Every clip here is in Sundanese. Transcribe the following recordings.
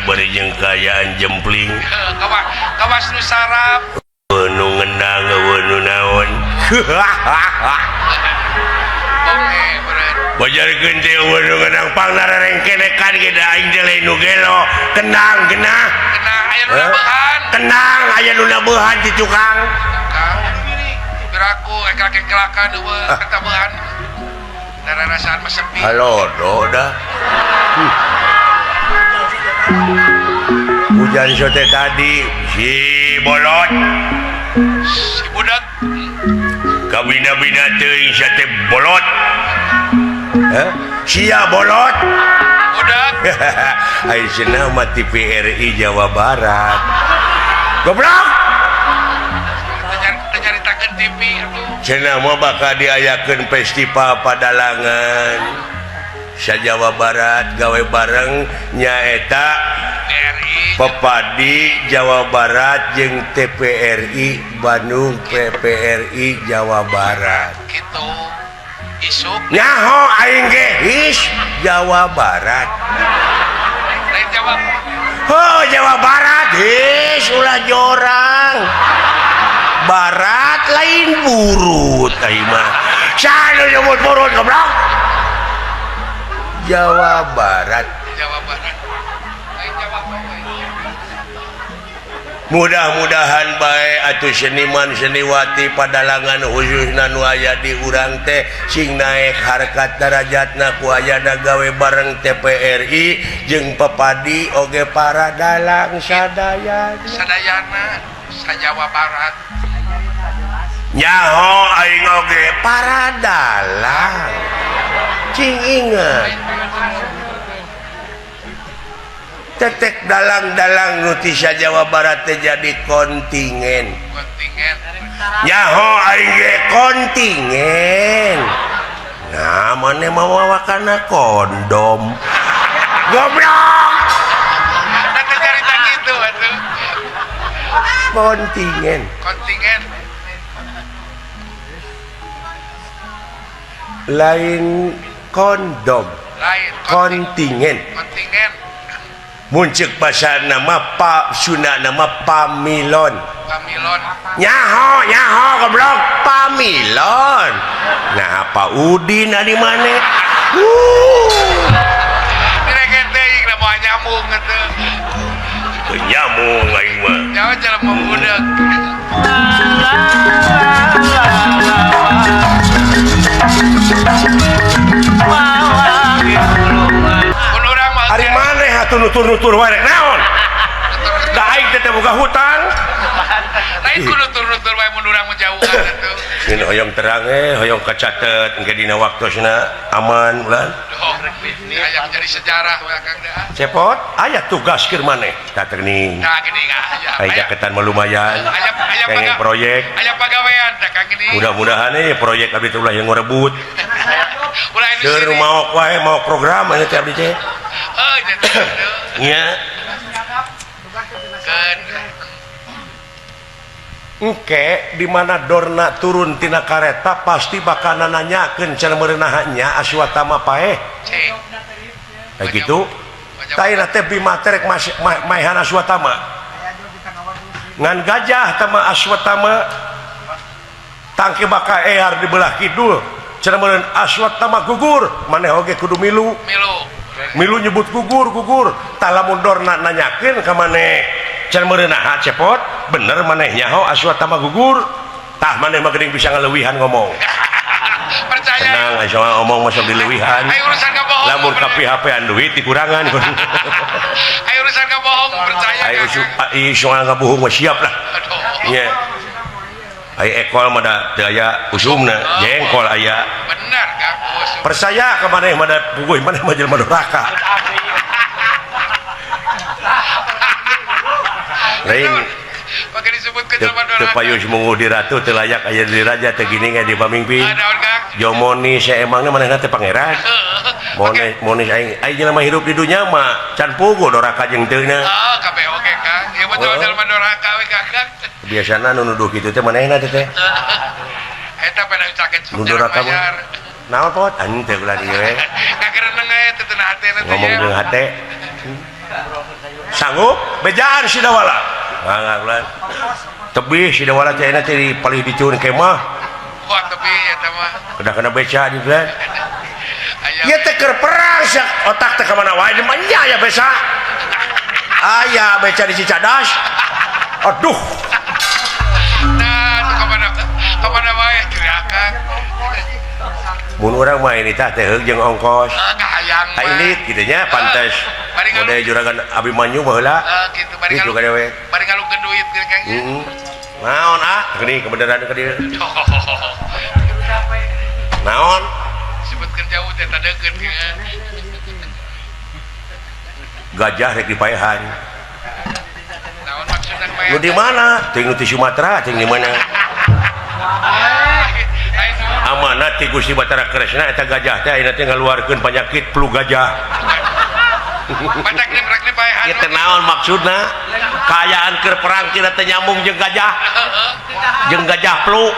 bari jeung kaayaan jempling. Kawas nu sarap. Nu ngendang nu naon. Oke, bener. Bajarkeun teh eueuh nu ngendang pangnararengkenekan ge da aing teh lain nu gelo. Kendang genah. Kena aya nu nabehan. Kendang aya nu nabehan ti tukang. Kang. Piraku eklak-eklakan eueuh katabehan. Dararasaan mah sepi. Halo, do dah. Hujan sote tadi si bolot si budak kabina-bina teuing sate bolot. Hah? Sia bolot. Budak. Ai cenah mah TVRI Jawa Barat. Goblok. Nyaritakeun TV atuh. Cenah mah bakal diayakeun festival padalangan. Sa Jawa Barat gawe bareng nyaeta TRI Pepadi Jawa Barat jeung TPRI Bandung PPRI Jawa Barat. Gitu. Isuk nyaho aing ge his Jawa Barat. Lain Jawa. Oh Jawa Barat his ulah jorang. Barat lain burut aing mah. Saha nu nyebut burut goblok? Jawa Barat. Jawa Barat. Lain Jawa Barat. Mudah-mudahan bae atuh seniman seniwati padalangan khususna nu aya di urang teh sing naek harkat darajatna ku ayana gawe bareng TPRI jeung Pepadi oge para dalang sadayana. Sadayana sa Jawa Barat. Nyaho aing oge para dalang. Cing inget. Tetek dalang-dalang nu ti Jawa Barat teh jadi kontingen. Kontingen. Nyaho aing ge kontingen. Nah, maneh mawa kana kondom. Goblok. Da teu carita kitu atuh. Kontingen. Kontingen. Lain kondom. Lain kontingen. Kontingen. Muncul bahasa nama Pak Sunda nama Pamilon. Pamilon. Nyaho nyaho goblok Pamilon. Nah Pak Udin ari maneh. Direken teuing da moal nyambung atuh. Teu nyambung aing mah. Nyaho jelema budak. Ari maneh atuh nutur-nutur wae rek naon? Da aing teh teu boga hutang. Lain kudu nutur-nutur wae mun urang menjauhan atuh. Ini hoyong terang hoyong kacatet engke dina waktosna aman ulah. Aya jadi sejarah we Kang da. Cepot aya tugas keur maneh tah teuning. Tah geuning aya. Aya jaketan mah lumayan. Aya kenging proyek. Aya pagawean tah Kang geuning. Mudah-mudahan proyek abdi teh ulah yang ngarebut. Ulah ini Keur maok wae maok program aya teh abdi teh. Heuh jadi nya. Keun. Engke di mana Dorna turun tina kareta pasti bakal nanyakeun cenah meureunahnya Aswatama paeh. Kayak gitu. Taina teh Bima teh rek maehan Aswatama. Ngan gajah tama Aswatama tangke bakal ear di belah kidul. Cenah meureun Aswatama gugur, maneh oge kudu milu. Milu. Milu nyebut gugur gugur. Tah lamun Dorna nanyakeun ka maneh cenah meureunah cepot bener maneh nyaho Aswatama gugur. Tah maneh mah geuning bisa ngaleuwihan ngomong. Percaya. Tenang aya ngomong masuk dileuwihan. Ayo urusan kabohong. Lamun ka PHP-an duit dikurangan. Ayo urusan kabohong percaya. Ayo soal ngabohong mah siap lah. Nya. Ayo ekol mah da teu aya usumna, jengkol aya. Bener Kang. Percaya ka maneh mah da puguh maneh mah jelema doraka. Lain pakai disebutkeun jelema doraka. Teu payus munguh di ratu teu layak aya di raja teu gini di pamingpin. Jomoni saemangna manehna teh pangeran. Monis aing aing jelema hirup di dunya mah can puguh doraka jeung teu na. Oh, kabeh oge Kang. Ieu mah jelema doraka we Kang. Biasana nu nuduh kitu teh manehna teh teh. Eta pada sakit nu doraka mah. Naon pot anjing teh ulah dieu we. Ngagereneng we teh teu hatena teh. Ngomong jeung hate. Sanggup bejaan si Dawala. Mangga tebih si Dawala teh ayeuna teh di palih diceun kemah. Wah tebih eta mah. Kedah kana beca di teh. Ieu teh keur perang sia otak teh ka mana wae nya aya beca. Aya beca di Cicadas. Aduh. Nah, ka mana wae teriakan. Mun urang mah ini tah teh jeung ongkos. Kahayang mah. Ini kitu nya pantes. Mode juragan Abimanyu baheula. Heeh, kitu bari bari ngalungkeun duit kieu Kang. Heeh. Naon ah? Geuning kebenaran ka dieu. Naon? Sebutkeun jauh teh tadeukeun kieu. Gajah rek dipaehan. Naon maksudna paehan? Nu di mana? Teuing nu ti Sumatera, teuing di mana? Amanat ti Gusti Batara Kresna eta gajah teh ayeuna teh ngaluarkeun panyakit flu gajah. Ieu teh naon maksudna? Kaayaan keur perang cenah teh nyambung jeung gajah. Jeung gajah flu.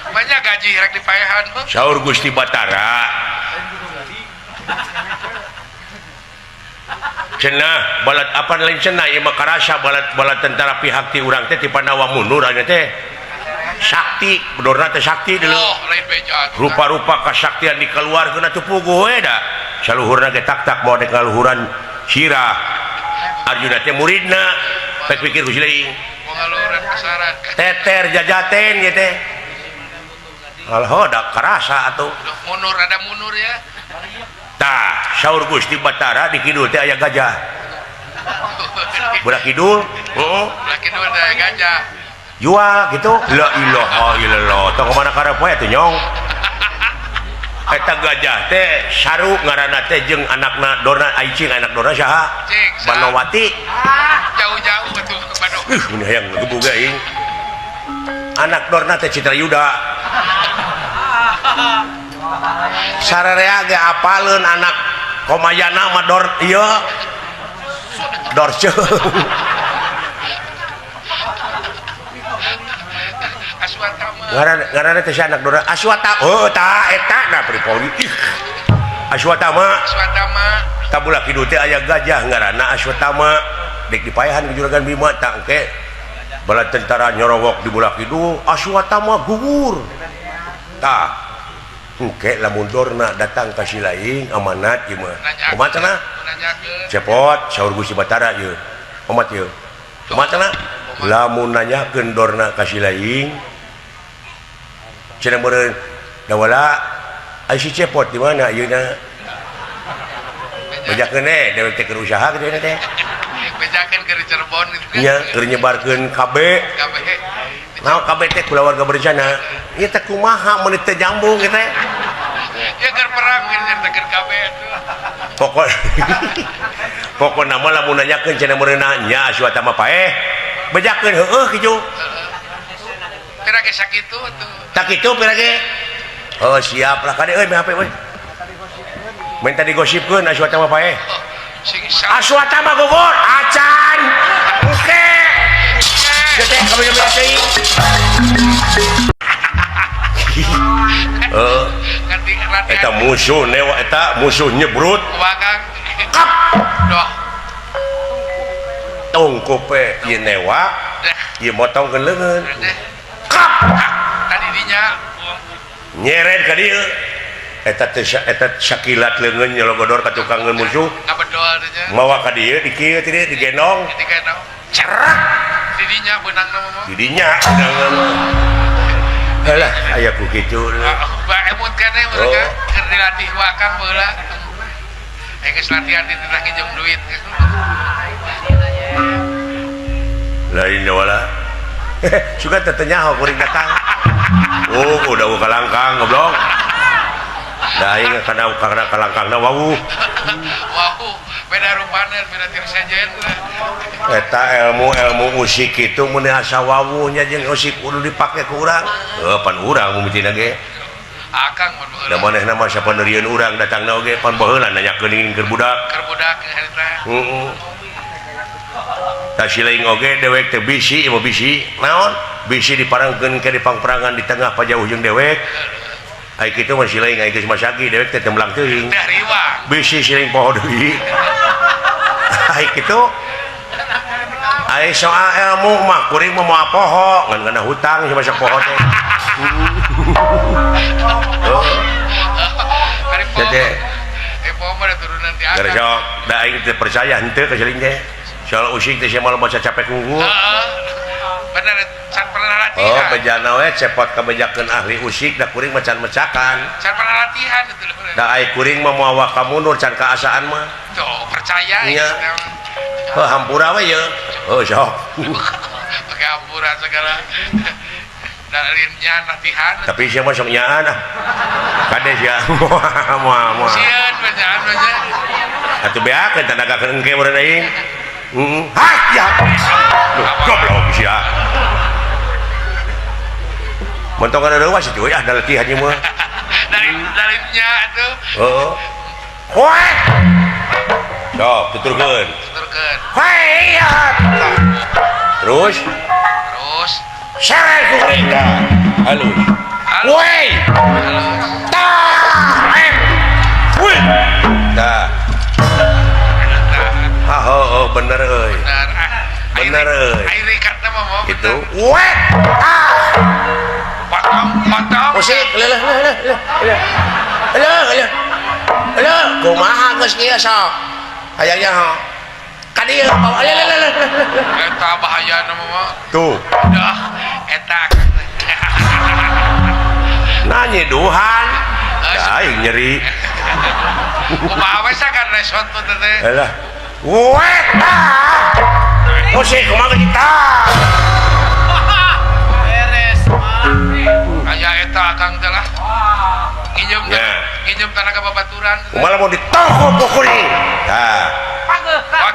Banyak gaji rek dipaehan. Saur Gusti Batara. Cenah balat apa lain cenah ieu mah karasa balat tentara pihak ti urang teh ti Pandawa mundur ayeuna teh. Sakti bedorna teh sakti dulu. Oh, lain beja. Rupa-rupa kasaktian dikeluarkeun atuh puguh we da. Saluhurna ge tak-tak moal dek ngaluhuran sirah. Arjuna teh muridna, pek pikir ku siling. Ngaluhuran kasaran. Teter jajaten ieu teh. Alho da karasa atuh. Mundur ada mundur ya. Tah, saur Gusti Batara di kidul teh aya gajah. Belah kidul, heeh. Belah kidul teh aya gajah. Jual gitu. La ilaha illallah. Tong kemana karep we atuh nyong. Eta gajah teh saru ngaranna teh jeung anakna Dorna Aicing, anak Dorna saha? Banowati. Jauh-jauh atuh Banowati. Ih, mun hayang ngegebug aing. Anak Dorna teh Citrayuda. Sararea ge apaleun anak Komayana mah Dor ieu. Dorce. Ngaranna teh anak Dora Aswata. Oh, ta eta na pripoli. Aswatama. Aswatama. Tabulah kidul teh aya gajah ngaranna Aswatama. Dek dipaehan ku Juragan Bima tah engke. Bala tentara nyorowok di bulah kidul, Aswatama gugur. Tah. Engke lamun Dorna datang ka si lain amanat ieu mah. Kumaha cenah? Cepot saur Gusti Batara ieu. Omat ieu. Kumaha cenah? Lamun nanyakeun Dorna ka si lain cenah meureun Dawala ai si Cepot di mana ayeuna? Bejakeun we dewek teh keur usaha kitu teh. Bejakeun keur Cirebon kitu. Nya keur nyebarkeun KB. KB. Naon KB teh kulawarga berencana. Ieu teh kumaha mun teh nyambung kitu teh. Ya keur perang keur teh KB atuh. Pokok pokona mah lamun nanyakeun cenah meureunna nya Aswatama paeh. Bejakeun heueuh kitu. Pira ge sakitu atuh. Tak kitu pira ge? Oh siap lah kade euy HP euy. Minta digosipkeun Aswatama paeh. Aswatama gugur acan. Oke. Teh kami teuing. Heeh. Eta musuh newa eta musuh nyebrut. Kap. Doh. Tungkup we ieu newa, ieu motongkeun leungeun. Kap. Tadi dinya nyeret ka dieu. Eta teh eta sakilat leungeun nyologodor ka tukangeun musuh. Ngabedol teh nya. Mawa ka dieu di kieu teh digendong. Digendong. Cerak. Di dinya beunangna mah. Di dinya beunangna mah. Halah aya ku kitu. Ba emut keneh mereka keur dilatih ku akang baheula. Geus latihan di teh nginjem duit. Lain wala. Suka teh teu nyaho kuring datang. Oh, udah kalangkang goblok. Da aing kana kalangkangna wawuh. Wawuh, beda rupana, beda tir sejen. Eta ilmu-ilmu usik kitu mun asa wawuh nya jeung usik kudu dipake ku urang. Heuh pan urang mimitina ge. Akang mun baheula. Da manehna mah sapaneurieun urang datangna oge pan baheula nanyakeun keur budak. Keur budak harita. Heeh. Tah si lain oge dewek teh bisi, ieu bisi. Naon? Bisi diparangkeun ke dipangperangan di tengah pajauh jeung dewek. Ai kitu mah si lain ai geus masagi dewek teh tembelang teuing. Teh riwang. Bisi si lain poho deui. Tah kitu. Ai soal ilmu mah kuring mah moal poho, ngan kana hutang si masuk poho teh. Oh. Teh. Poho mah turunan ti akang. Sok, da aing teu percaya henteu ka siling teh. Soal usik teh sia moal maca capek unggul. Heeh. Bener can pernah latihan. Oh, bejana we cepot kabejakeun ahli usik da kuring mah can mecakan. Can pernah latihan itu. Da ai kuring mah moal waka mundur can kaasaan mah. Tuh, percaya nya. Heuh hampura we ye. Oh, sok. Pakai hampura segala. Dalinnya latihan. Tapi sia mah sok nyaan ah. Kade sia moal moal. Sieun bejaan mah nya. Atuh beakeun tanaga engke meureun aing. Heeh. Hah ya. Duh, goblok sia. Mentok ada reuas cuy ah da latihan ieu mah. Dalinnya atuh. Heeh. Hoe. Sok tuturkeun. Tuturkeun. Hoe ya. Terus. Terus. Sere kuring tah. Halus. Woi. Halus. Tah. Wih. Tah. Ah, oh, bener euy. Bener. Bener euy. Ai rikatna mah mau gitu. Weh. Ah. Potong, potong. Musik, leuh leuh leuh leuh. Leuh leuh. Leuh, kumaha geus kieu sok. Hayang nyaho. Ka dieu bawa leuh leuh leuh. Eta bahayana mah. Tuh. Dah, eta. Nanya duhan. Aing nyeri. Kumaha we sakan resot tuh teh. Alah. Weh. Musik kumaha kita. Beres mah. Aya eta akang teh lah. Nginjem nginjem tanaga babaturan. Kumaha lamun ditoko kuring. Tah.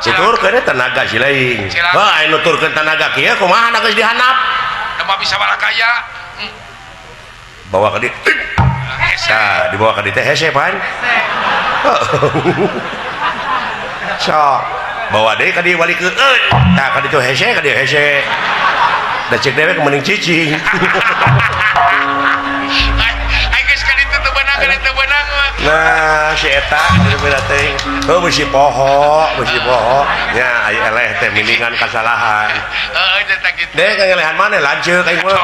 Tuturkeun tenaga si lain. Heuh aya nuturkeun tenaga kieu kumaha geus dihandap. Da mah bisa balakaya. Bawa ka dieu. Tah, dibawa ka dieu teh hese pan. Sok. Bawa deui ka dieu balik ke. Tah ka ditu hese ka dieu hese. Da cek dewek mending cicing. Ai geus ka ditu teu beunang ka ditu beunang mah. Nah, si eta bener-bener teh. Heuh bisi poho, bisi poho. Nya aya eleh teh miningan kasalahan. Heeh, eta kitu. Deh ngelehan maneh lanceuk aing mah.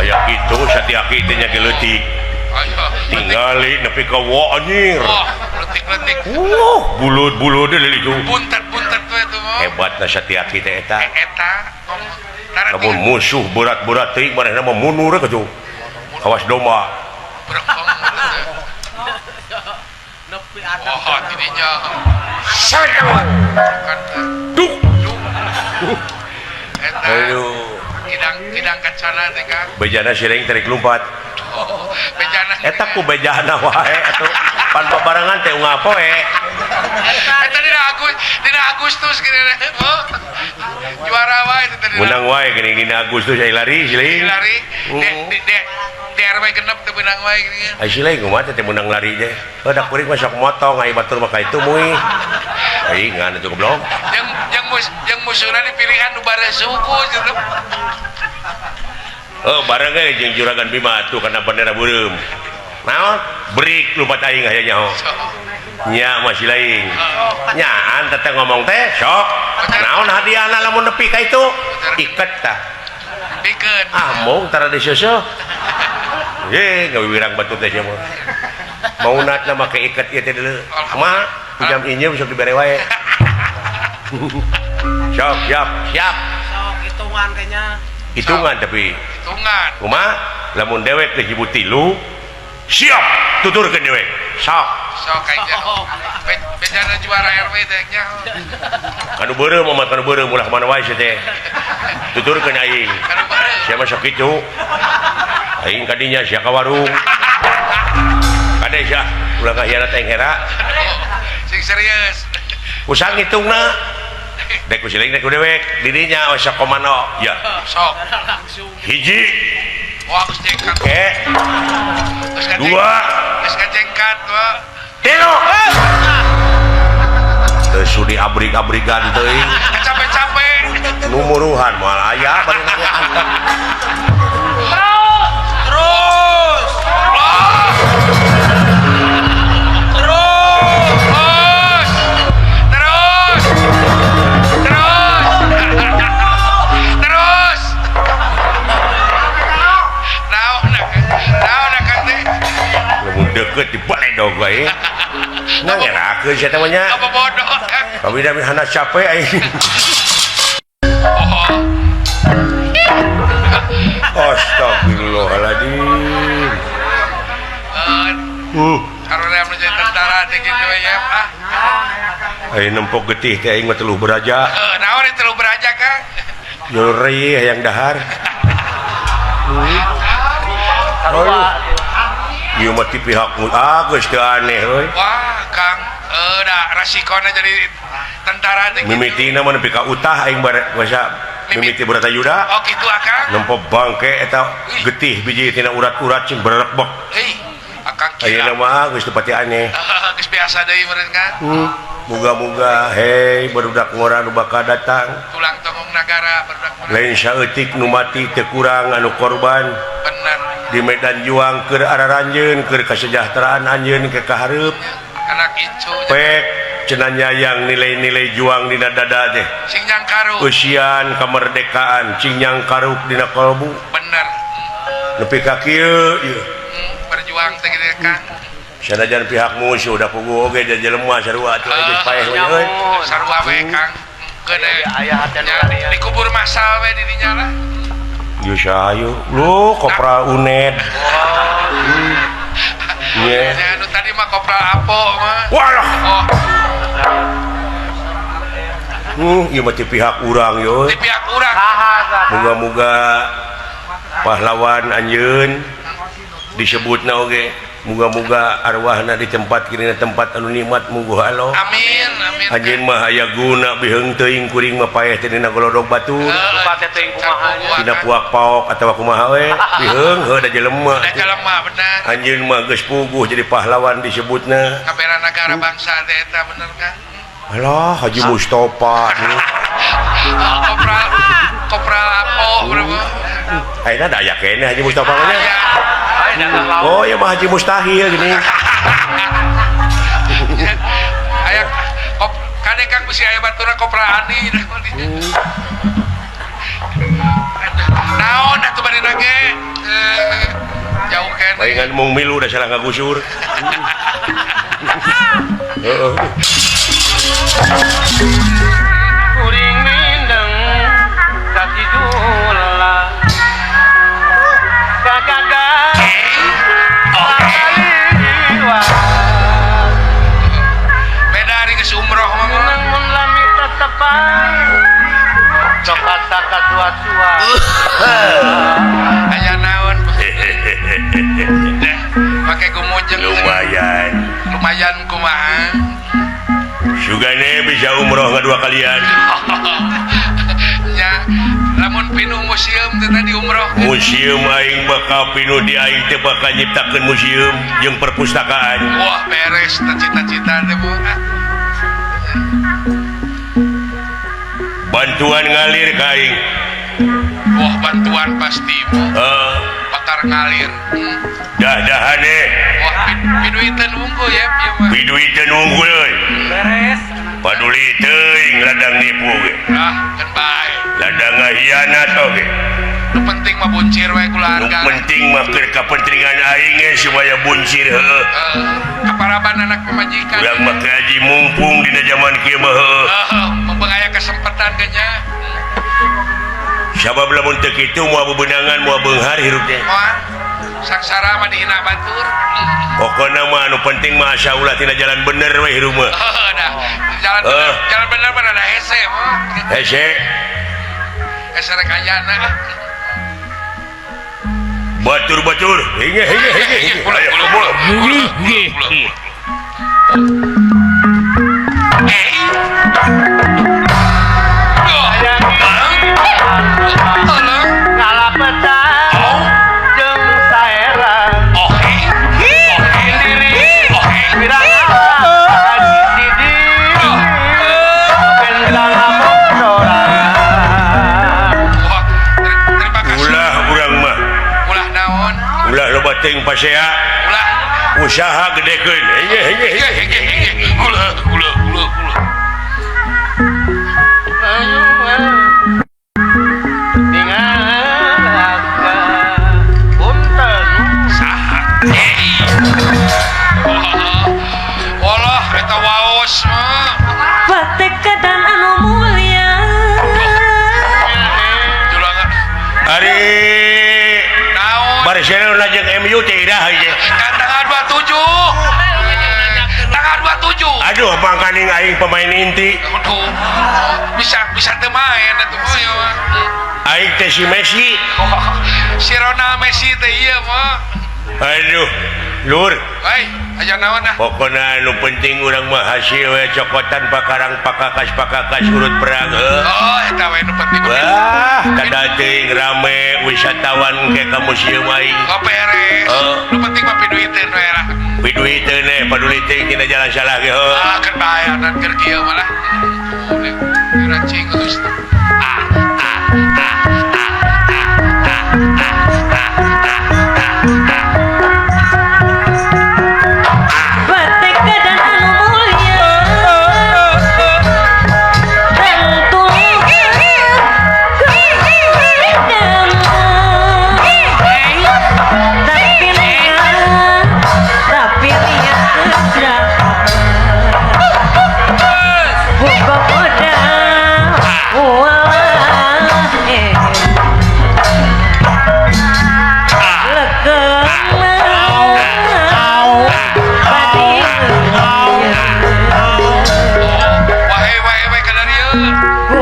Aya kitu Satyaki teh nya leutik. Tingali nepi ka wa anjir. Oh, leutik-leutik. Bulut-bulut deui itu. Buntet-buntet we tuh mah. Hebatna Satyaki teh eta. Eta. Lamun musuh berat-berat teuing manehna mah mundur ka tuh. Kawas domba. Nepi ada. Oh, tidinya. Duk. Duk. Eta. Aduh. Kidang kacana teh Kang. Bejana siring tarik lumpat. Oh, bejana. Eta ku bejana wae atuh. Pan babarengan teh unggal poe. Eta dina Agus, dina Agustus geuning. Oh. Juara wae itu tadi. Menang wae geuning dina Agustus ai lari siling. Lari. De RW genep teu beunang wae geuning. Ai siling kumaha teh menang lari teh. Heuh da kuring mah sok motong ai batur mah ka itu mui. Ai ngan atuh goblok. Jeung musuhna dipilihan nu bareus suku gitu. Oh, bareng ge jeung Juragan Bima atuh kana bendera beureum. Naon? Break lupa aing aya nyaho. Nya masih lain. Nyaan teteh ngomong teh sok. Naon hadiahna lamun nepi ka itu? Iket tah. Iket. Ah, mung tara diseuseuk. Ye, gawe wirang batu teh sia mah. Maunatna make iket ieu teh deuleu. Kumaha? Jam injem sok dibere wae. Sok, siap, siap. Sok hitungan kayaknya. Hitungan tapi hitungan. Kumaha? Lamun dewek teh hibut tilu, siap tuturkeun dewek. Sok. Sok kayaknya. Bejana juara RW teh nya. Kanu beureum mah kanu beureum ulah mana wae sia teh. Tuturkeun aing. Kanu beureum. Sia mah sok kitu. Aing kadinya sia ka warung. Kade sia ulah ngahianat aing hera. Sing serius. Usang hitungna. Dek ku siling dek ku dewek didinya we sok komando ya. Sok. Langsung. Hiji. Wah, geus jengkat. Oke. Dua. Geus kajengkat, Pak. Tilu. Teu sudi abrik-abrikan teuing. Capek-capek. Numuruhan moal aya bari nanya antep. Terus. Terus. Terus. Terus. Terus. Naon naon akang teh? Lamun deukeut dibaledog wae. Nah ngerakeun sia teh mah nya. Apa bodoh Kang? Kami da hana capek aing. Oh. Astagfirullahaladzim. Karena menjadi tentara teh kitu ya, ah. Aing nempok getih teh aing mah teluh beraja. Naon teluh beraja, Kang? Nyeri hayang dahar. Aduh. Ieu mah ti pihak geus teu aneh euy. Wah, Kang, da rasikona jadi tentara teh kitu. Mimitina mah nepi ka utah aing bare basa mimiti Bratayuda. Oh kitu akang. Nempo bangke eta getih biji tina urat-urat cing berebek. Hei, akang kira. Ayeuna mah geus teu pati aneh. Geus biasa deui meureun kan. Muga-muga hei barudak ngora nu bakal datang. Tulang tongong nagara barudak ngora. Lain saeutik nu mati teu kurang anu korban. Bener. Di medan juang keur araranjeun keur kasejahteraan anjeun ke kahareup. Anak incu. Pek cenah nyayang nilai-nilai juang dina dada teh. Cing nyangkaruk. Usian kemerdekaan cing nyangkaruk dina kalbu. Bener. Nepi ka kieu ieu. Berjuang teh kitu Kang. Sanajan pihak musuh da puguh oge da jelema sarua atuh geus paeh we euy. Sarua we Kang. Keun aya hate dikubur masal we di dinya lah. Ieu sayu. Lu kopral UNED. Ye. Ya anu tadi mah kopral Apo mah. Walah. Oh. Ieu mah ti pihak urang yo. Ti pihak urang. Muga-muga pahlawan anjeun disebutna oge. Muga-muga arwahna di tempat kirina tempat anu nikmat mungguh Allah. Amin amin. Anjeun mah aya guna biheung teuing kuring mah paeh teh dina golodog batur. Teh teuing kumaha nya. Dina puak paok atawa kumaha we biheung heuh da jelema. Da jelema bener. Anjeun mah geus puguh jadi pahlawan disebutna. Kabera nagara bangsa teh eta bener kan. Alah Haji Mustopa. Kopral kopral Apo berapa? Ayeuna da aya keneh Haji Mustopa mah nya. Oh ya mah Haji Mustahil gini. Aya kop kade Kang bisi aya baturna kopral Andi. Naon atuh bari nage? Jauh keneh. Palingan mung milu da salah ngagusur. Heeh. Kuring mindeng kakidula kagaga beda hari geus umroh mah mun lami tetepan sok asa kasua-sua aya naon make gumujeng lumayan lumayan kumaha sugane bisa umroh ngadua kalian. Nya lamun pinuh museum teh tadi umroh. Museum aing bakal pinuh di aing teh bakal nyiptakeun museum jeung perpustakaan. Wah beres cita-cita teh bu. Bantuan ngalir ka aing. Wah bantuan pasti bu. Bakar ngalir. Dah-dahane. Wah piduiteun unggul ya ieu mah. Piduiteun unggul euy. Beres. Paduli teuing ladang nipu ge. Ah, keun bae. Ladang ngahianat oge. Nu penting mah buncir we keluarga. Nu penting mah keur kapentingan aing ge supaya buncir heueuh. Kaparaban anak pamajikan. Urang mah haji mumpung dina jaman kieu mah heueuh. Heeh, mumpung aya kesempatan ge nya. Sabab lamun teu kitu moal bebenangan moal beunghar hirup teh. Moal. Sangsara mah dihina batur. Pokona mah anu penting mah asa ulah tina jalan bener we hirup mah. Heuh dah. Jalan bener, jalan bener mah ada hese mah. Hese. Hese rek ayana. Batur-batur. Hinge hinge hinge. Ayo kumpul. Usaha gedekeun. Gula gula gula gula. Saha? Walah eta waos mah. Patekadan anu mulia. Ari naon? Barcelona jeung MU teh iraha ieu. Kan tanggal 27. Tanggal 27. Aduh, mangkaning aing pemain inti. Aduh. Bisa teu main atuh mah ieu mah. Aing teh si Messi. Si Ronald Messi teh ieu mah. Aduh, lur. Hei, aja naon ah. Pokona nu penting urang mah hasil we cokotan pakarang pakakas urut perang heuh. Oh, eta we nu penting. Wah, kada teuing rame wisatawan ke ka museum aing. Oh, beres. Nu penting mah piduiteun we lah. Piduiteun we, paduli teuing dina jalan salah ge heuh. Ah, keur bayaran keur kieu mah lah. Cing geus. Ah ah ah ah ah ah ah ah ah. Patekadan anu mulia. Tentu tapi lihat buka podang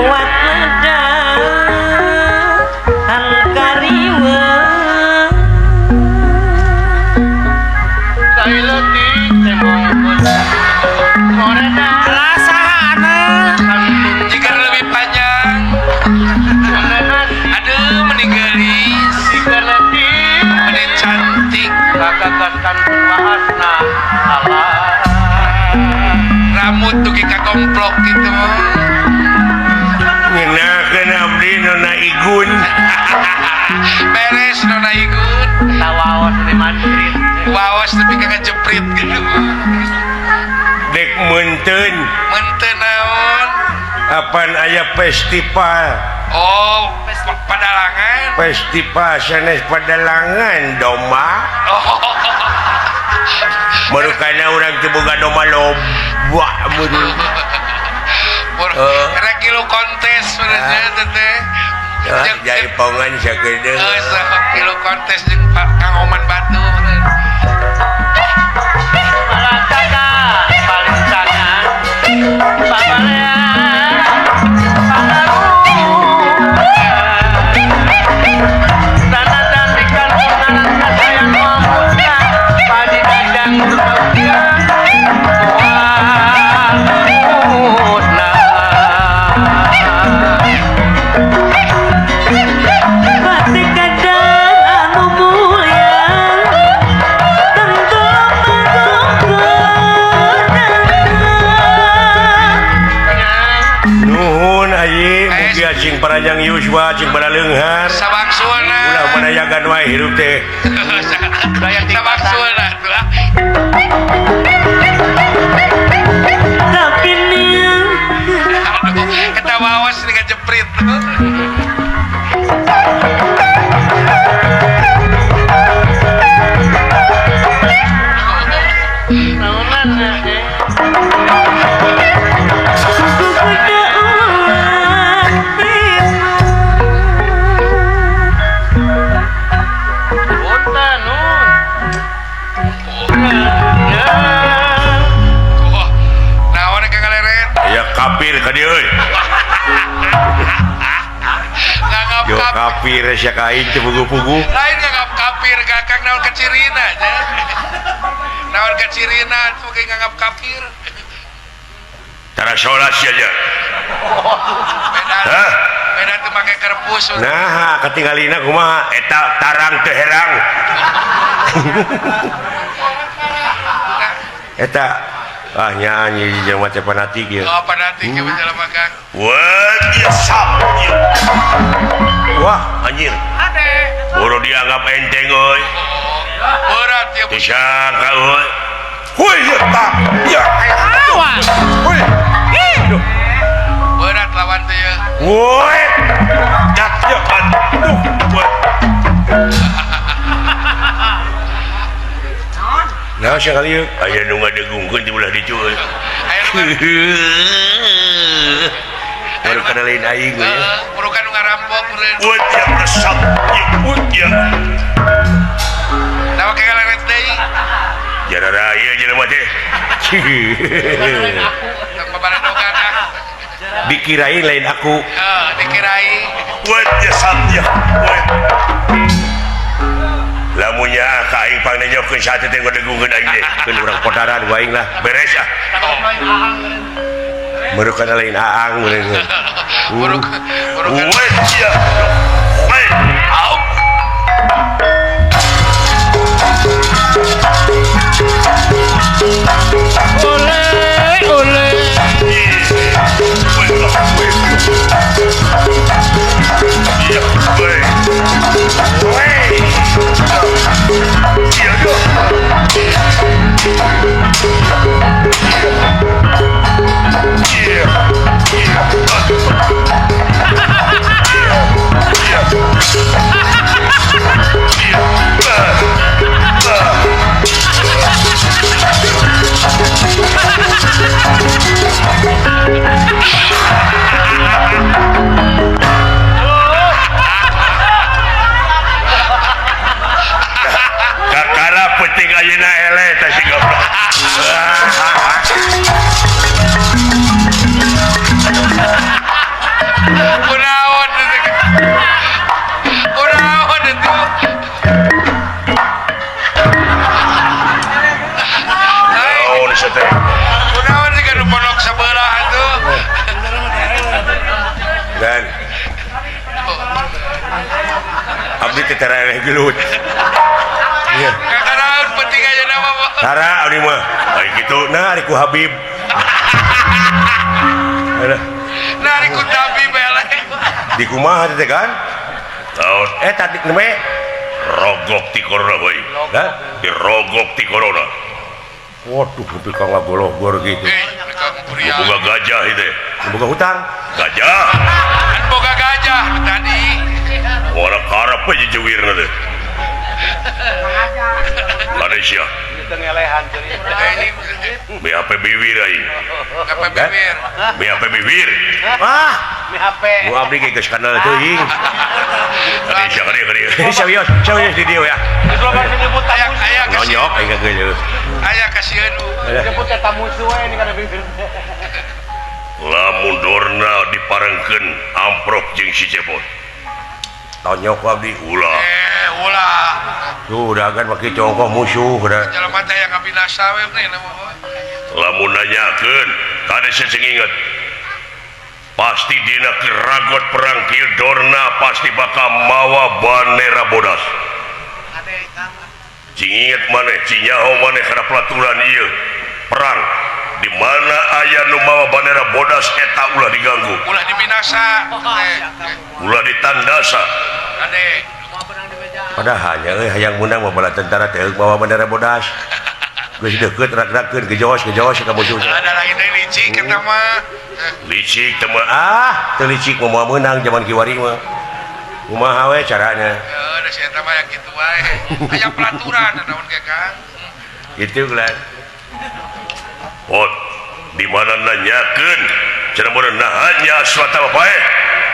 kuat medan kariwa jika lebih panjang. Aduh, meninggalis, meni cantik, rambut tuh ka komplok gitu. Ngenakeun abdi Nona Igun. Beres Nona Igun. Waos di Madrid. Waos tapi ka ngejeprit gitu. Dek meunteun. Meunteun naon? Apan aya festival. Oh, padalangan. Festival sanes padalangan domba. Oh. Marukana urang teu boga domba loba meureun. Rek ngilu kontes sebenarnya teh. Jaipongan sakedeung. Heeh, ngilu kontes jeung Kang Oman Batu. Patekadan anu mulia. Tentu Nuhun ayi mugia cing paranjang yuswa cing baraleunghar. Sabangsuna. Ulah manayagan wae hirup teh. Sabangsuna tuh ah. Tapi niat Aduh, eta waos nih ngejeprit. Naon ka ngaleret? Aya kafir ka dieu euy. Nganggap Yo kafir. kafir sia ka aing teu puguh-puguh. Lain nganggap kafir kakang naon kacirina nya. Naon kacirina atuh ge nganggap kafir. Tara salat sia nya. Beda. Hah? Beda teu make kerpus. Nah, katingalina kumaha? Eta tarang teu herang. Eta ah nya anjing jelema teh fanatik ieu. Oh, fanatik ieu jelema Kang. Wah, sap. Wah, anjir. Ade. Boro dianggap enteng euy. Berat ya. Teu sangka euy. Woi. Dak ya aduh. Nah, sekali yuk. Aya nu ngadegungkeun di belah ditu euy. Baru kana lain aing we. Burukan nu ngarampok meureun. Woi, ya resep. Ya. Da make galeret deui. Jarara ieu jelema teh. Tong babaredogan ah. Dikirain lain aku. Heeh, dikirain. Woi, ya satya. Woi. Lamunnya ka aing pangnenyokeun sate teh ngadegungkeun aing teh. Keun urang podaran ku aing lah. Beres ah. Merukan lain aang meureun. Buruk burukan. Woi, ya. Woi. Au. Oleh, oleh. Kakara penting ayeuna eleh teh si goblok. Kunaon teh? Kunaon itu? Naon sia teh? Kunaon sih nu pondok sebelah atuh. Dan abdi teh tereleh gelut. Iya. Kakaraon penting ayeuna mah. Tara abdi mah. Ai kitu nah ari ku Habib. Nah ari ku Habib eleh. Di kumaha teh kan? Taon tadi neme rogok ti corona boy. Hah? Dirogok ti corona. Waduh, nepi ka ngagologor gitu. Boga gajah itu. Boga hutang. Gajah. Kan boga gajah tadi. Ora karep aja jewirna teh. Malaysia. BHP bibir aing. BHP bibir. BHP bibir. Ah, BHP. Gua abdi ge geus kanal teuing. Malaysia kali kali. Serius, serius di dieu ya. Nonyok aing geus. Aya kasieun. Nyebut eta musuh we ini kana bibir. Lamun dorna diparengkeun amprok jeung si Cepot. Tonyok abdi ulah. Ulah. Tuh dagan make congkoh musuh da. Jelema teh yang ngabinasa we mah mah. Lamun nanyakeun kade sing inget. Pasti dina keragot perang kieu dorna pasti bakal mawa bandera bodas. Cing inget maneh, cing nyaho maneh kana pelaturan ieu perang di mana aya nu mawa bandera bodas eta ulah diganggu. Ulah dibinasa. Ulah ditandasa. Kade. Padahal nya euy hayang meunang mah bala tentara teh mawa bandera bodas. Geus deukeut rak-rakeun gejoos-gejoos ka musuh. Ada lagi deui licik eta mah. Licik teh mah ah, teu licik mah moal meunang jaman kiwari mah. Kumaha we carana? Heuh, da si eta mah yang kitu wae. Aya peraturan naon ge Kang. Kitu lah. Pot di mana nanyakeun cenah meureun nahannya suatu bae.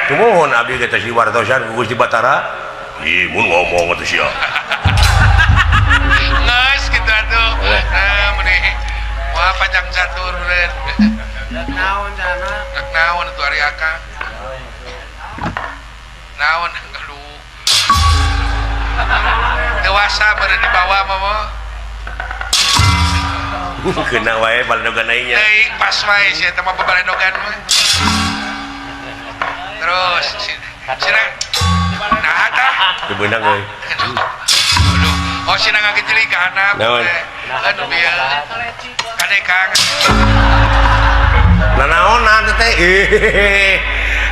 Tumuhun abdi ge teh diwartosan ku Gusti Batara. Ih, mun ngomong atuh sia. Geus kitu atuh. Nah, meni moal panjang catur meureun. Rek naon cenah? Rek naon atuh ari Akang? Naon aduh. Dewasa meureun dibawa mah mah. Kena wae baledogan aing nya. Teuing pas wae sia eta mah babaledogan mah. Terus sina nah tah teu beunang euy. Aduh. Oh sina ngagejeli ka handap. Aduh bieu. Kade Kang. Nanaonan teh.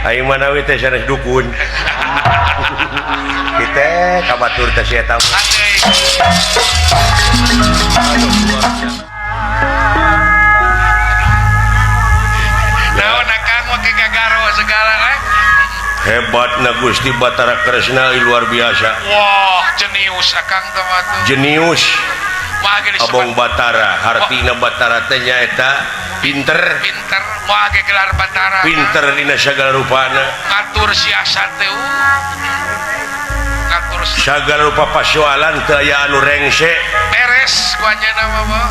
Aing mah nawi teh sanes dukun. Kita ka batur teh si eta. Naon akang make gagaro segala eh. Hebatna Gusti Batara Kresna luar biasa. Wah, jenius akang teh mah tuh. Jenius. Abong Batara, hartina Batara teh nyaeta pinter. Pinter, moal ge gelar Batara. Pinter dina sagala rupana. Ngatur siasat teh. Ngatur sagala rupa pasoalan teu aya anu rengse. Beres ku anjeunna mah.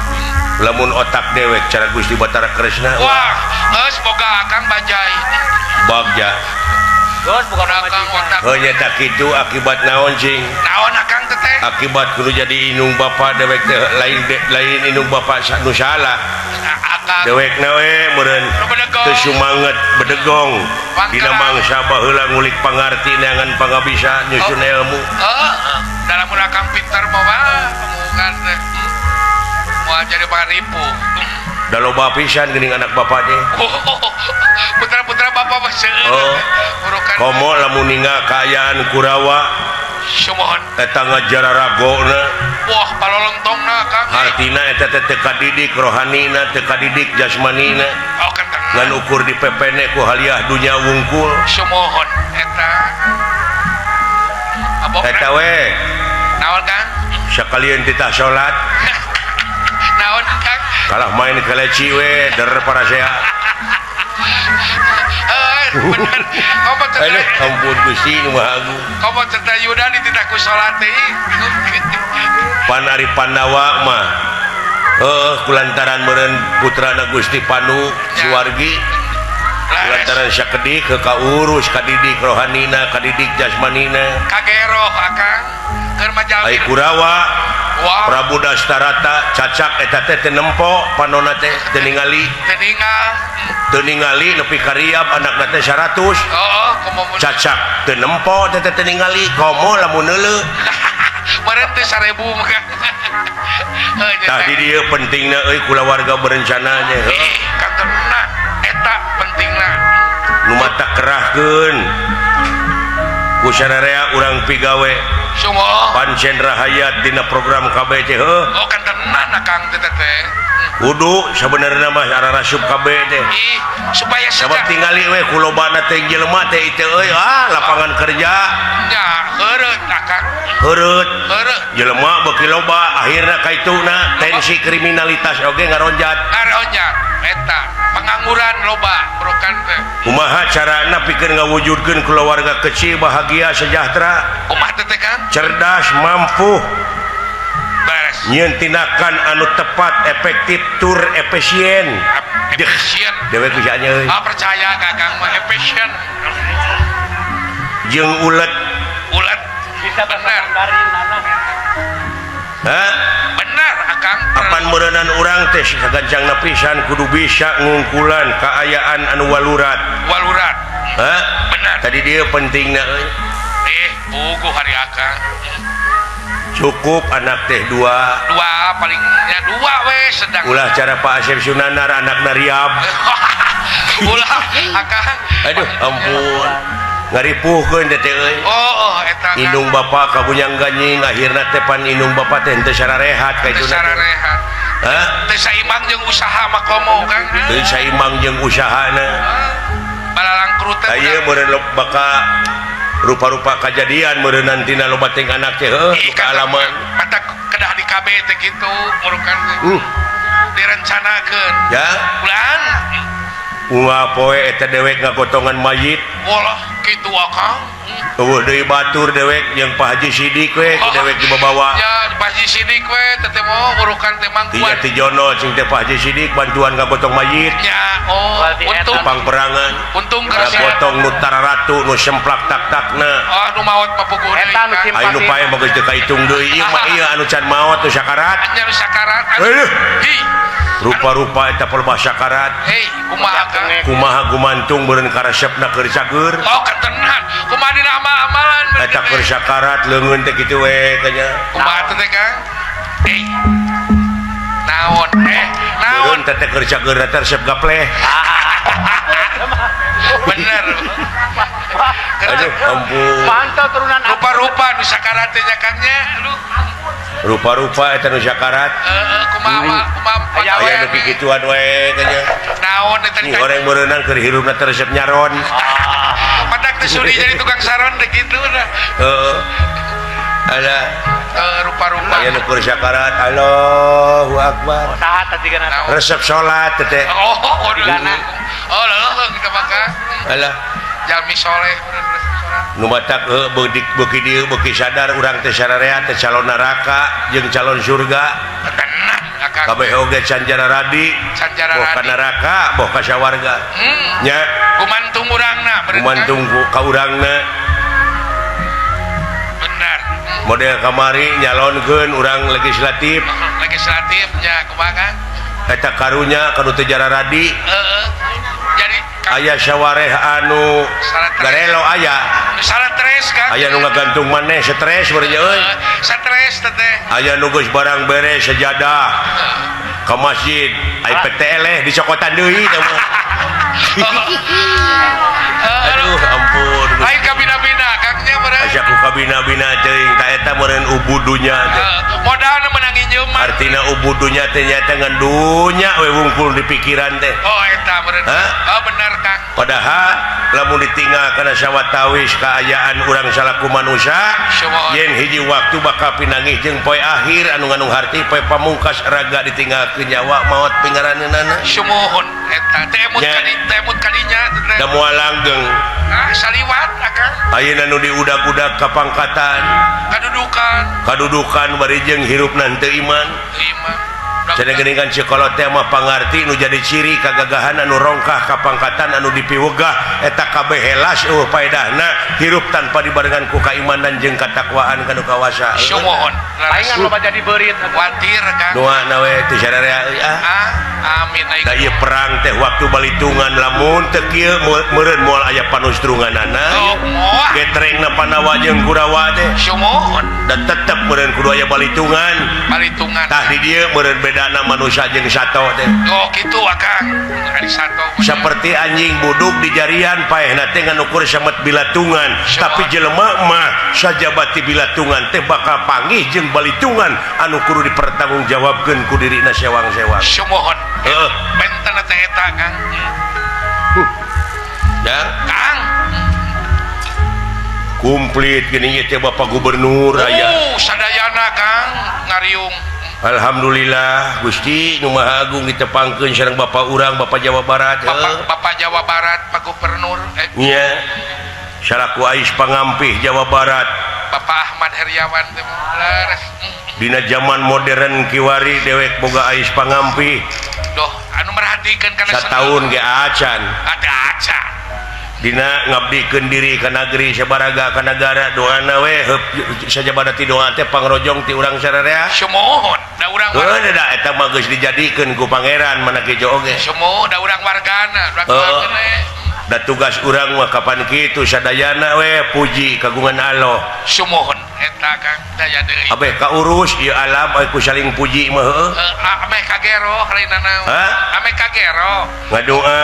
Lamun otak dewek cara Gusti Batara Kresna. Wah, geus boga akang bajai. Bagja. Geus bukan akang otak. Heuh nya kitu akibat naon cing? Naon akang teh teh? Akibat kudu jadi inung bapa dewek teh lain inung bapa nu salah. Akang dewek na we meureun teu sumanget bedegong dina mangsa baheula ngulik pangarti neangan pangabisa nyusun ilmu. Heeh. Da lamun akang pinter mah omongan teh. Moal jadi pangripu. Da loba pisan geuning anak bapak teh. Putra-putra bapak mah seueur. Oh. Komo lamun ninggal kaayaan Kurawa Sumohon eta ngajararagona. Wah, palolontongna Kang. Hartina eta teh teu kadidik rohanina, teu kadidik jasmanina. Oh, kenteng. Ngan ukur dipepene ku haliah dunya wungkul. Sumohon eta. Eta we. Naon Kang? Sakalian titah salat. Naon Kang? Kalah main keleci we der parasea. Bener. Komo aduh, ampun Gusti nu Maha Agung. Komo cerita Yuda di titah ku salat teh. Pan ari Pandawa mah heuh kulantaran meureun putrana Gusti Panu Suwargi. Kulantaran sakedik ke kaurus kadidik rohanina, kadidik jasmanina. Kageroh akang keur majalmi. Ai Kurawa Wah. Prabu Dastarata cacak eta teh teu nempo panona teh teu ningali. Teu ningal. Teu ningali nepi ka riab anakna teh 100. Heeh, komo mun cacak teu nempo teh teu ningali komo lamun neuleuh. Meureun teh 1000 mah. Tah di dieu pentingna euy kulawarga berencana nya. Ih, katenna eta pentingna. Nu mata kerahkeun. Ku sararea urang pigawe. Sumoh. Pancen rahayat dina program KB teh heuh. Oh, kantenan akang teh teh. Kudu sabenerna mah ararasup KB teh. Ih, supaya sabab tingali we kulobana teh jelema teh ieu euy ah lapangan kerja. Nya, heureut akang. Heureut. Heureut. Jelema beuki loba akhirna kaituna tensi kriminalitas oge ngaronjat. Ngaronjat eta pengangguran loba bukan teh. Kumaha carana pikeun ngawujudkeun kulawarga kecil bahagia sejahtera? Kumaha teh Kang? Cerdas, mampu, beres. Nyieun tindakan anu tepat, efektif, tur efisien. Efisien. Dewek bisa nya euy. Ah percaya ka Kang mah efisien. Jeung ulet. Ulet. Bisa bener. Hah? Bener akang. Apan meureunnan urang teh sagancangna pisan kudu bisa ngungkulan kaayaan anu walurat. Walurat. Hah? Bener. Tadi dia pentingna euy. Puguh hari akang. Cukup anak teh dua. Dua palingnya dua we sedang. Ulah cara Pak Asep Sunanar anakna riab. Ulah akang. Aduh ampun. Ngaripuhkeun teh euy. Oh, eta. Indung bapa kabunyang ganying akhirna teh pan indung bapa teh henteu sararehat ka itu. Sararehat. Hah? Teu saimbang jeung usaha mah komo Kang. Teu saimbang jeung usahana. Balalangkrut teh. Ieu meureun baka rupa-rupa kejadian meureun tina loba ting anak teh heuh kaalaman. Mata kedah di KB teh kitu murukan teh. Direncanakeun. Ya. Ulang. Unggal poe eta dewek ngagotongan mayit. Walah kitu akang. Eueuh deui batur dewek jeung Pak Haji Sidik we ku dewek dibawa. Ya, Pak Haji Sidik we teh teh mau murukan teh mangkuan. Ti Jono cing teh Pak Haji Sidik bantuan ngagotong mayit. Ya, oh, untung pangperangan. Untung geus gotong nu tararatu nu semplak tak-takna. Oh, nu maot mah puguh deui. Eta nu simpati. Aya nu pae mah geus teu kaitung deui ieu mah ieu anu can maot nu sakarat. Nya nu sakarat. Heuh. Hi. Rupa-rupa eta palebah sakarat. Hei, kumaha Kang? Kumaha gumantung meureun karesepna keur cager. Oh, katenan. Kumaha dina amal-amalan eta keur sakarat leungeun teh kitu we tanya. Kumaha teh Kang? Hei. Naon? Naon? Meureun teh keur cager teh resep gapleh. Bener. Aduh, ampun. Pantau turunan rupa-rupa nu sakarat teh nya Kang nya. Rupa-rupa eta nu sakarat. Heeh, kumaha kumaha aya nu kikituan we tanya. Naon eta teh? Orang meureunang keur hirupna teh resep nyaron. Mata Matak teu sudi jadi tukang saron teh kitu dah. Heeh. Ada rupa-rupa. Aya nu keur sakarat Allahu Akbar. Saha tadi kana? Resep salat teh. Oh, oh, leuh kita maka. Alah. Jalmi soleh nu matak beuki dieu beuki sadar urang teh sararea teh calon neraka jeung calon surga. Tenang akang. Kabeh oge canjara radi. Canjara boh ka radi. neraka, boh ka sawarga. Nya gumantung urangna, gumantung ka urangna. Benar. Model kamari nyalonkeun urang legislatif. Legislatif nya kumaha Kang? Eta karunya kanu teu jara radi. Heeh. Jadi aya sawareh anu garelo aya. Salah stres Kang. Aya nu ngagantung maneh stres beureun euy. Stres teh. Aya nu geus barang beres sejadah. Ka masjid, ai PTL dicokotan deui teh mah. Aduh ampun. Lain kabina-bina Kang nya meureun. Asa ku kabina-bina teuing ta eta meureun ubudunya teh. Modalna meunang injeum. Artina ubudunya teh nyata ngan dunya we wungkul di pikiran teh. Oh eta meureun. Oh bener Kang. Padahal lamun ditinggal kana sawatawis kaayaan urang salaku manusia yen hiji waktu bakal pinangih jeung poe akhir anu ngandung harti poe pamungkas raga ditinggalkeun nyawa maot pingaraneunana. Sumuhun eta teh emut kadi teh emut kadinya teh. Da moal langgeng. Ah saliwat akang. Ayeuna nu diudag-udag kapangkatan, kadudukan. Kadudukan bari jeung hirupna teu iman. Iman. Cenah geuningan sekolah teh mah pangarti nu jadi ciri kagagahan anu rongkah kapangkatan anu dipiwegah eta kabeh helas eueuh paedahna hirup tanpa dibarengan ku kaimanan jeung katakwaan kanu kawasa. Sumuhun. Palingan loba jadi beurit kuatir Kang. Doana we teu sararea euy ah. Ah, amin Da ieu perang teh waktu balitungan lamun teu kieu meureun moal aya panustrunganana. Oh, moal. Getrengna Pandawa jeung Kurawa teh. Sumuhun. Dan tetep meureun kudu aya balitungan. Balitungan. Tah di dieu meureun bedana manusia jeung sato teh. Oh kitu akang. Ari sato. Seperti anjing buduk di jarian paehna teh ngan ukur samet bilatungan, tapi jelema mah sajabati bilatungan teh bakal panggih jeung balitungan anu kudu dipertanggungjawabkeun ku dirina sewang-sewang. Sumuhun. Heeh. Benten teh eta Kang. Ya, Kang. Komplit geuning ieu teh Bapak Gubernur aya. Sadayana Kang ngariung. Alhamdulillah Gusti nu Maha Agung ditepangkeun sareng Bapak urang Bapak Jawa Barat. Bapak Jawa Barat Pak Gubernur nya salaku ais pangampih Jawa Barat Bapak Ahmad Heriawan teh leres. Dina zaman modern kiwari dewek boga ais pangampih. Doh anu merhatikeun kana sataun ge acan. Ada acan. Dina ngabdikeun diri ka nagri sabaraga ka nagara doana we heup sajabada ti doa teh pangrojong ti urang sararea. Sumuhun da urang heuh da eta mah geus dijadikeun ku pangeran mana kieu oge. Sumuhun da urang wargana da tugas urang mah kapan kitu sadayana we puji kagungan Allah. Sumuhun eta Kang daya deui. Abeh kaurus ieu alam ku saling puji mah heuh. Ameh kagero lain naon. Ameh kagero. Ngadoa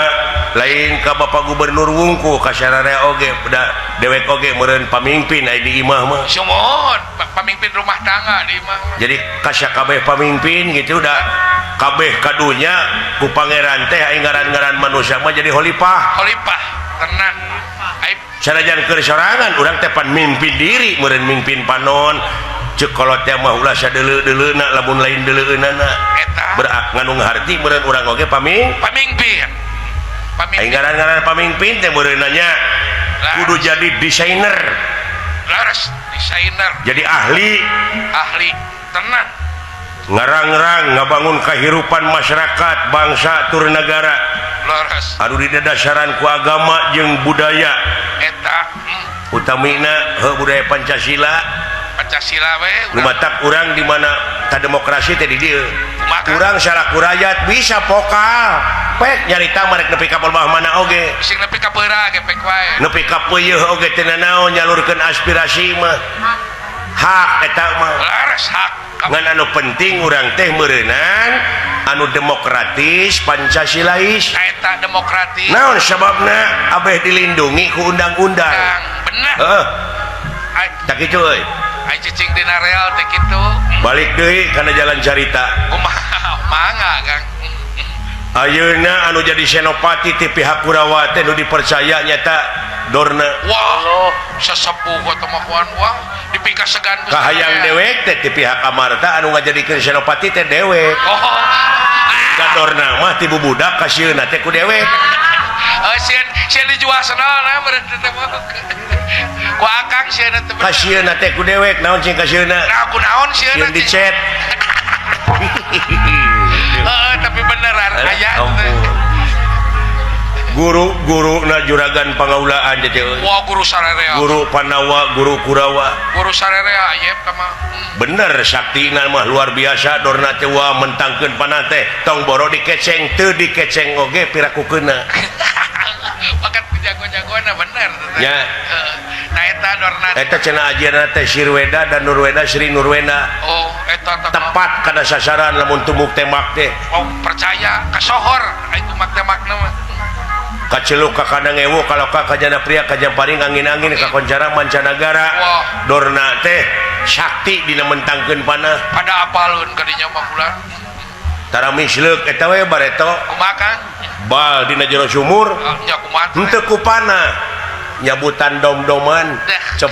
lain ka Bapak Gubernur wungku ka sararea oge da dewek oge meureun pamimpin aya di imah mah. Sumuhun pamimpin rumah tangga di imah. Jadi kasakabeh pamimpin gitu da kabeh kadunya ku pangeran teh aing ngaran-ngaran manusia mah jadi khalifah. Khalifah tenang. Sanajan keur sorangan urang teh pan mimpin diri meureun mimpin panon ceuk kolot teh mah ulah sadeuleu-deuleuna lamun lain deuleueunana eta berak ngandung harti meureun urang oge pamimpin. Aing ngaran-ngaran pamimpin teh meureun nanya kudu jadi desainer. Leres desainer. Jadi ahli. Ahli tenang. Ngarang-rang ngabangun kehidupan masyarakat bangsa tur negara. Leres. Anu didasarkan ku agama jeung budaya. Eta utamina heuh budaya Pancasila. Pancasila we nu matak urang di mana ta demokrasi teh di dieu. Urang salaku rakyat bisa pokal. Pek nyarita marek nepi ka bawah mana oge. Sing nepi ka peura ge pek wae. Nepi ka peuyeun oge teu nanaon nyalurkeun aspirasi mah. Hak eta mah. Leres hak. Ngan anu penting urang teh meureunan anu demokratis Pancasilais. Eta demokratis. Naon sababna abeh dilindungi ku undang-undang. Bener. Heeh. Tak kitu euy. Ai cicing dina real teh kitu. Balik deui kana jalan carita. Kumaha mangga Kang. Ayeuna anu jadi senopati ti pihak Kurawa teh nu dipercaya nyata Dorna. Wah, sesepuh atau makuan wah dipikasegan kahayang dewek teh ti pihak Amarta anu ngajadikeun senopati teh dewek. Oh. Ka Dorna mah ti bubudak kasieuna teh ku dewek. Sieun sieun dijual senalna meureun teh mah. Ku akang sieun teh. Kasieuna teh ku dewek naon cing kasieuna? Nah, ku naon sieun Sieun dicet. Heeh, tapi beneran aya guru-guru na juragan pangaulaan teh. Wah, guru sarerea. Guru Pandawa, guru Kurawa. Guru sarerea ayep ka mah. Bener saktina mah luar biasa Dorna teh wah mentangkeun panah teh tong boro dikeceng teu dikeceng oge piraku keuna. Bakat jago-jagoana bener teh. Nya. Nah eta Dorna. Eta cenah ajianna teh Sirweda dan Nurweda Sri Nurweda. Oh, eta tepat kana sasaran lamun tumbuk tembak teh. Oh, percaya kasohor ai tumbak tembakna mah. Kaceluk ka kandang ewu kaloka kajana pria kajamparing angin-angin kakoncara mancanagara. Wah. Dorna teh sakti dina mentangkeun panah. Pada apaleun ka dinya mah bulan. Tara misleuk eta we bareto. Kumaha Kang? Bal dina jero sumur. Nya kumaha? Henteu ku panah. Nyabutan dom-doman. Cep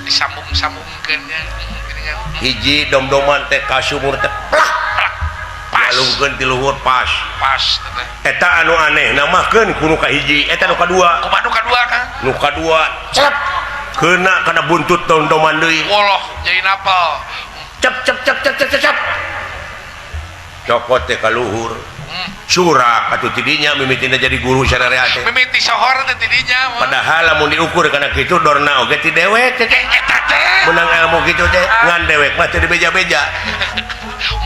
disambung-sambungkeun nya. Hiji dom-doman teh ka sumur teh plak. Alungkeun ti luhur pas. Pas teh. Eta anu aneh namahkeun ku nu kahiji, eta nu kadua. Kumaha nu kadua Kang? Nu kadua celep keuna kana buntut dom-doman deui. Woloh, jadi napal. Cep cep cep cep cep cep. Cokot teh ka luhur. Surak atuh ti dinya mimitina jadi guru sararea teh. Mimiti sohor teh ti dinya. Padahal lamun diukur kana kitu Dorna oge ti dewek teh. Eta teh. Menang ilmu kitu teh ngan dewek mah teu dibeja-beja.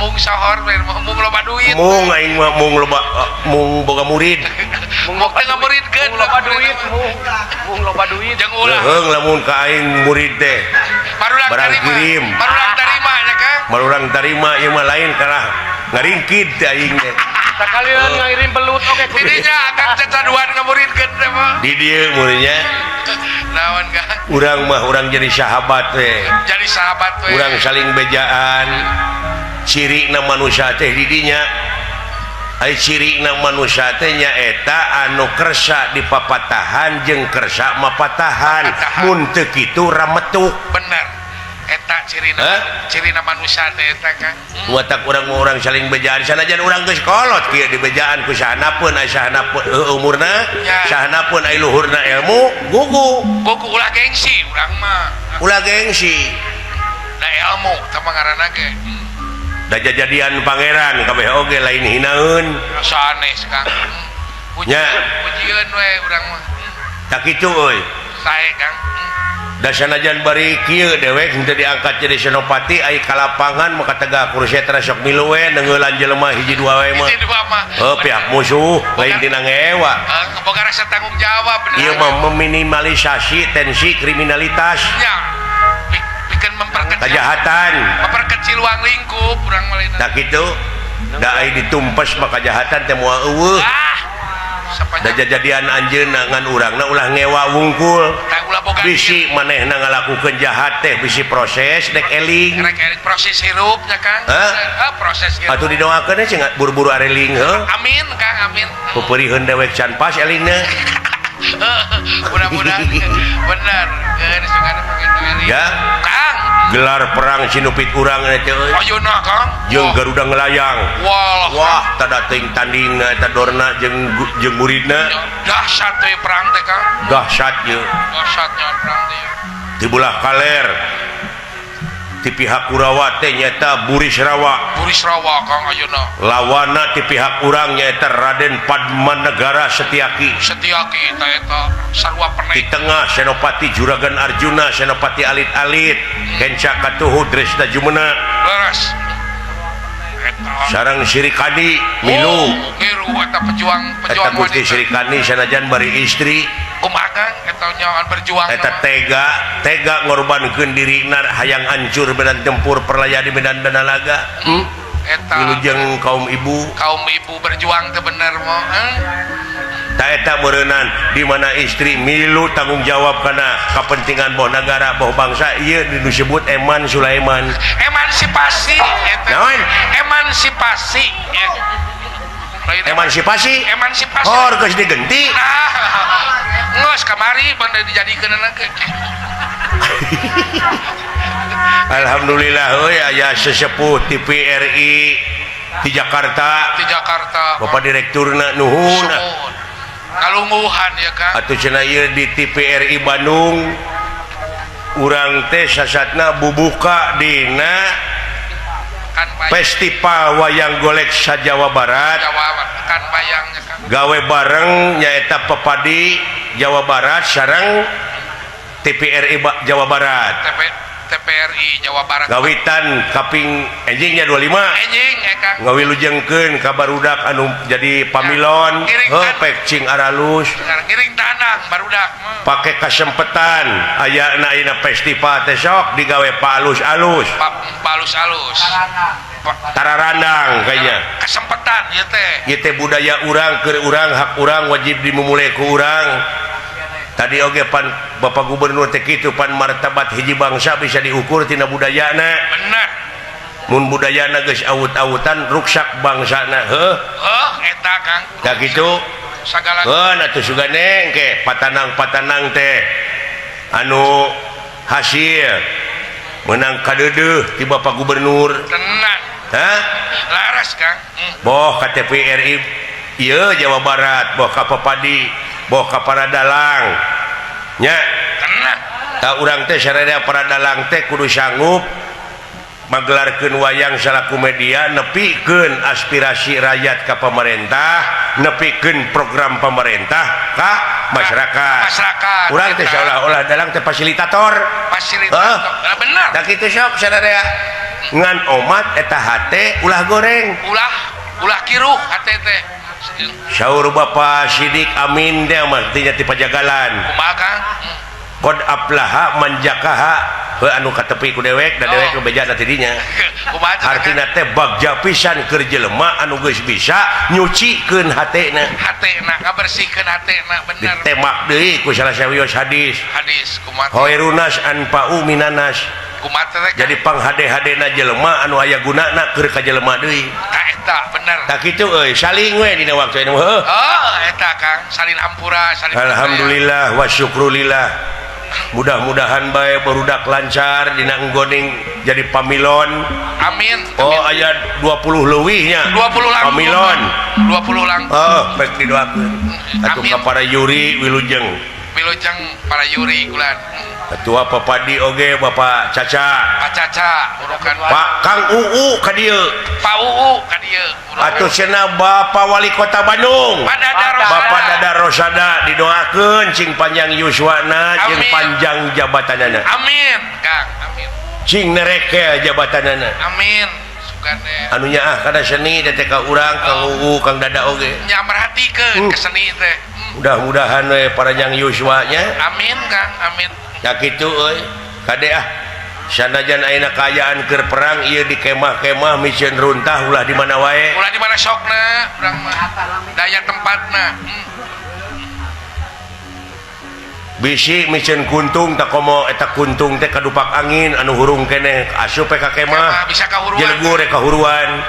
Mung sohor mung loba duit. Mung aing mah mung loba mung boga murid. Mung teh ngamuridkeun loba duit mung loba duit. Jeung ulah. Heuh lamun ka aing murid teh. Barang kirim. Barang tarima nya Kang. Barang tarima ieu mah lain kalah ngaringkid teh aing teh. Sakalian ngirim belut oge ku dinya akang cacaduan ngamuridkeun teh mah. Di dieu muridnya. Naon Kang? Urang mah urang jadi sahabat teh. Jadi sahabat we. Urang saling bejaan. Cirina manusia teh di dinya. Ai cirina manusia teh nyaeta anu kersa dipapatahan jeung kersa mapatahan. Mun teu kitu rametuk. Bener. Eta cirina cirina manusia teh eta Kang. Watak urang-urang saling bejaan sanajan urang geus kolot kieu dibejaan ku sahana pun ai sahana pun umurna, sahana pun ai luhurna ilmu, gugu. Gugu ulah gengsi urang mah. Ulah gengsi. Da ilmu tah mah ngaranna ge. Da jajadian pangeran kabeh oge lain hinaeun. Sanes Kang. Nya pujieun we urang mah. Tak kitu euy. Sae Kang. Da sanajan bari kieu dewek henteu diangkat jadi senopati ai ka lapangan maka tegak kursi sok milu we neungeulan jelema hiji dua we mah. Hiji dua mah. Heuh pihak musuh lain tina ngewa. Boga rasa tanggung jawab bener. Ieu mah meminimalisasi tensi kriminalitas. Nya. Pikeun memperkecil kejahatan. Memperkecil ruang lingkup urang mah lain. Tah kitu. Da ai ditumpes mah kejahatan teh moal eueuh. Ah. Da jajadian anjeunna ngan urangna ulah ngewa wungkul. Bisi manehna ngalakukeun jahat teh bisi proses dek eling. Rek eling proses hirup nya Kang. Heuh, proses hirup. Atuh didoakeun cing buru-buru areling heuh. Amin Kang, amin. Peupeuriheun dewek can pas elingna. Mudah-mudahan bener. Geus sugana pangetu eling. Ya. Kang. Gelar perang sinupit urang teh euy. Ayeuna Kang. Jeung Garuda ngelayang. Wah, wah tada teuing tandingna eta Dorna jeung jeung muridna. Dahsyat we perang teh Kang. Dahsyat ye. Dahsyatnya perang teh. Di belah kaler ti pihak Kurawa teh nyaeta Burisrawa. Burisrawa Kang ayeuna. Lawana ti pihak urang nyaeta Raden Padmanegara Setiaki. Setiaki ta eta sarua penek. Di tengah Senopati Juragan Arjuna, Senopati Alit-alit, Kenca Katuhu Dresna Jumena. Leres. Eta sareng Sirikandi milu. Oh, ngiru eta pejuang eta Gusti Sirikandi sanajan bari istri. Kumaha Kang eta nyawan berjuang eta tega ngorbankeun dirina hayang hancur medan tempur perlaya di medan danalaga. Eta wilujeng kaum ibu berjuang teh bener mah. Ta eta meureunnan di mana istri milu tanggung jawab kana kapentingan boh nagara boh bangsa ieu disebut Eman Sulaiman. Emansipasi eta. Naon? Emansipasi. Emansipasi. Emansipasi. Hor geus digenti. Nah, geus kamari banda dijadikeun ge. Alhamdulillah euy aya sesepuh TVRI di Jakarta. Di Jakarta. Bapak direkturna nuhun. Kalungguhan ya Kang. Atuh cenah ieu di TVRI Bandung urang teh sasatna bubuka dina Festival Wayang Golek sa-Jawa Barat. Kan bayangnya Kang. Gawe bareng nyaeta Pepadi Jawa Barat sareng TVRI Jawa Barat. TPRI Jawa Barat. Gawitan kaping enjingnya 25. Enjing Kang. Ngawilujengkeun ka barudak anu jadi pamilon, heuh pek cing aralus. Ngiring tanang barudak. Pake kasempetan ayana ayeuna festival teh sok digawe pa alus-alus. Pa alus-alus. Tararandang kayaknya. Kesempetan ieu teh. Ieu teh budaya urang keur urang hak urang wajib dimumule ku urang. Tadi oge pan Bapak Gubernur teh kitu pan martabat hiji bangsa bisa diukur tina budayana. Bener. Mun budayana geus awut-awutan ruksak bangsana heuh. Heuh eta Kang. Tah kitu. Sagala. Heuh atuh sugane engke patanang-patanang teh anu hasil menang kadeudeuh ti Bapak Gubernur. Tenan. Hah? Laras Kang. Boh ka TVRI ieu Jawa Barat, boh ka Papadi, boh ka para dalang nya. Tenang. Ta urang teh sararea para dalang teh kudu sanggup magelarkeun wayang salaku media nepikeun aspirasi rakyat ka pamarentah, nepikeun program pemerintah ka masyarakat. Masyarakat. Urang teh seolah-olah dalang teh fasilitator. Fasilitator. Heuh. Bener. Da kitu sok sararea ngan omat eta hate ulah goreng. Ulah kiruh hate teh. Saur Bapak Sidik Amin teh mah tinya ti Pajagalan. Kumaha Kang? Qad aflaha man jakaha heuh anu katepi ku dewek da dewek nu bejana ti dinya. Kumaha hartina teh bagja pisan keur jelema anu geus bisa nyucikeun hatena. Hatena ngabersihkeun hatena bener. Ditemak deui ku salah sawios hadis. Hadis kumaha? Khairunas anfa'u minanas. Kumaha teh? Jadi panghade-hadena jelema anu aya gunana keur ka jelema deui. Tah eta bener. Tah kitu euy saling we dina waktu ini heuh. Oh eta Kang salin hampura salin. Alhamdulillah wa syukrulillah. Mudah-mudahan bae barudak lancar dina enggoning jadi pamilon. Amin. Oh aya 20 leuwihnya. 20 langkung. Pamilon. 20 langkung. Oh baik didoakeun. Atuh ka para Yuri wilujeng. Wilujeng para Yuri kulan. Ketua Papadi oge Bapak Caca. Pak Caca urukan. Pak Kang UU ka dieu. Pak UU ka dieu. Atuh cenah Bapak Wali Kota Bandung. Pak Dada Rosada. Bapak Dada Rosada didoakeun cing panjang yuswana, cing panjang jabatanana. Amin, Kang. Amin. Cing nerekel jabatanana. Amin. Sugane. Anu nyaah kana seni teh ka urang Kang UU, Kang Dada oge. Nya merhatikeun ke seni teh. Mudah-mudahan we panjang yuswanya. Amin, Kang. Amin. Ya kitu euy kade ah sanajan ayeuna kaayaan keur perang ieu di kemah-kemah miceun runtah ulah di mana wae. Ulah di mana sokna urang mah. Daya tempatna. Bisi miceun kuntung tak komo eta kuntung teh kadupak angin anu hurung keneh asup ka kemah. Bisa kahuruan. Jelegur kahuruan.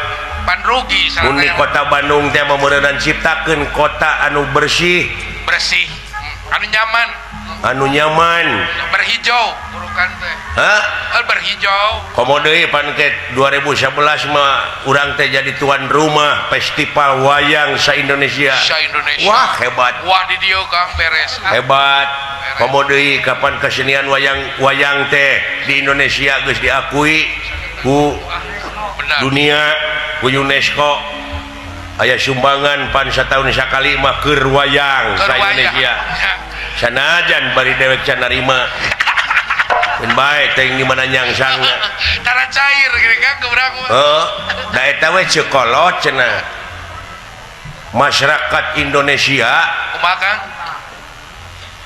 Pan rugi mun di kota Bandung teh meureunan ciptakeun kota anu bersih. Bersih, anu nyaman. Anu nyaman berhijau urukan teh. Hah? Berhijau. Komo deui pan ke 2011 mah urang teh jadi tuan rumah festival wayang sa-Indonesia. Sa-Indonesia. Wah, hebat. Wah, di dieu Kang beres. Hebat. Komo deui kapan kesenian wayang teh di Indonesia geus diakui ku dunia, ku UNESCO. Aya sumbangan pan sataun sakali mah keur wayang sa-Indonesia. Sanajan bari dewek can narima. Keun bae teuing di mana nyangsangna. Tara cair geuning Kang urang mah. Heuh, da eta we ceuk kolot cenah. Masyarakat Indonesia kumaha Kang?